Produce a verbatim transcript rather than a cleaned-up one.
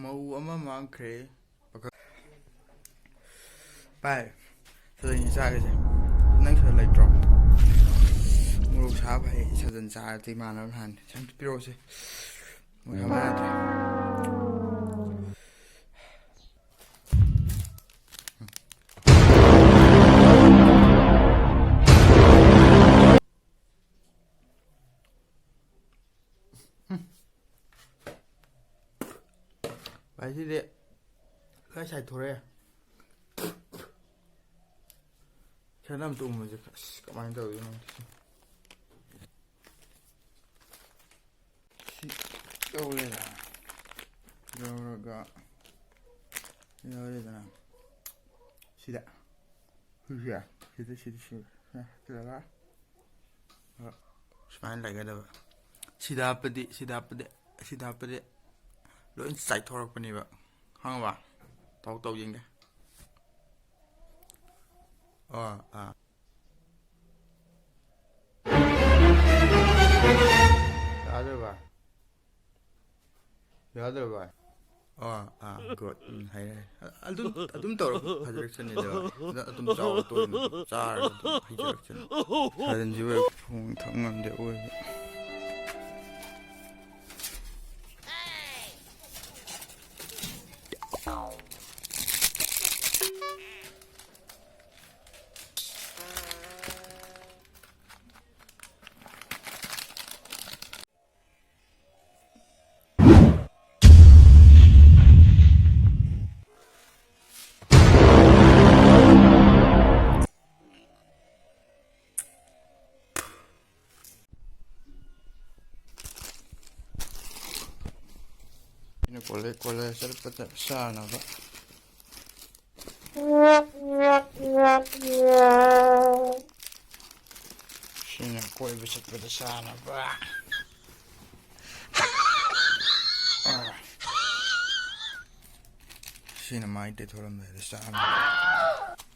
ꯃꯧ ꯑꯃ ꯃꯥꯡꯈ꯭ꯔꯦ꯫ ꯄꯥꯈꯪ-, ꯚꯥꯏ, ꯁꯖꯟꯒꯤ ꯆꯥꯒꯦꯁꯦ꯫ ꯅꯪ ꯁꯖꯟ ꯂꯩꯇ꯭ꯔꯣ? ꯃꯣꯔꯣꯛ ꯁꯥꯕ ꯍꯩ, ꯁꯖꯟ ꯆꯥꯔꯗꯤ ꯏꯃꯥꯟꯅꯕ ꯅꯍꯥꯟ꯫ ꯁꯤ ꯑꯝꯇ ꯄꯤꯔꯛꯑꯣꯁꯦ꯫ ꯃꯣꯔꯣꯛ ꯁꯥꯕ ꯌꯥꯗ꯭ꯔꯦ꯫ ꯚꯥꯏ, ꯁꯤꯗꯤ ꯂꯣꯏ ꯁꯥꯏꯊꯣꯔꯛꯑꯦ꯫ ꯈꯔ ꯑꯝꯇ ꯎꯃꯁꯦ꯫ ꯑꯁ, ꯀꯃꯥꯏꯅ ꯇꯧꯗꯣꯏꯅꯣ ꯈꯪꯗꯦ꯫ ꯁꯤ ꯂꯧꯔꯦꯗꯅ, ꯂꯧꯔꯒ, ꯂꯧꯔꯦꯗꯅ, ꯁꯤꯗ, ꯁꯤꯁꯦ, ꯁꯤꯗ, ꯁꯤꯗ, ꯁꯤꯗ ꯍꯥꯞꯆꯤꯜꯂꯒ, ꯁꯨꯃꯥꯏꯅ ꯂꯩꯒꯗꯕ꯫ ꯁꯤꯗ ꯍꯥꯞꯄꯗꯤ, ꯁꯤꯗ ꯍꯥꯞꯄꯗꯤ, ꯁꯤꯗ ꯍꯥꯞꯄꯗꯤ ꯂꯣꯏ ꯆꯥꯏꯊꯣꯔꯛꯄꯅꯦꯕ꯫ ꯈꯪꯉꯕ? ꯇꯧ, ꯇꯧ ꯌꯦꯡꯒꯦ꯫ ꯑꯣ, ꯑꯥ꯫ ꯌꯥꯗ꯭ꯔꯕ? ꯌꯥꯗ꯭ꯔꯕ? ꯑꯣ, ꯑꯥ, good. ꯎꯝ, ꯍꯩꯔꯦ, ꯍꯩꯔꯦ꯫ ꯑꯗꯨꯝ, ꯑꯗꯨꯝ ꯇꯧꯔꯣ, ꯐꯖꯔꯛꯁꯅꯤꯗ꯫ ꯑꯗꯨꯝ, ꯑꯗꯨꯝ ꯆꯥꯎꯔ ꯇꯣꯛꯑꯣ, ꯆꯥꯔꯒ ꯑꯗꯨꯝ ꯍꯩꯖꯔꯛꯁꯅꯤ꯫ ꯁꯥꯖꯟꯁꯤꯕꯨ ꯊꯣꯡ ꯊꯥꯛ ꯉꯝꯗꯦ ꯑꯣꯏꯕ꯫ ꯑꯩꯅ ꯀꯣꯂꯦꯖ, ꯀꯣꯂꯦꯖ ꯆꯠꯄꯗ ꯆꯥꯅꯕ꯫ ꯁꯤꯅ ꯀꯣꯏꯕ ꯆꯠꯄꯗ ꯆꯥꯅꯕ꯫ ꯁꯤꯅ ꯃꯥꯏ ꯇꯩꯊꯣꯛꯂꯝꯗꯥꯏꯗ ꯆꯥꯅꯕ꯫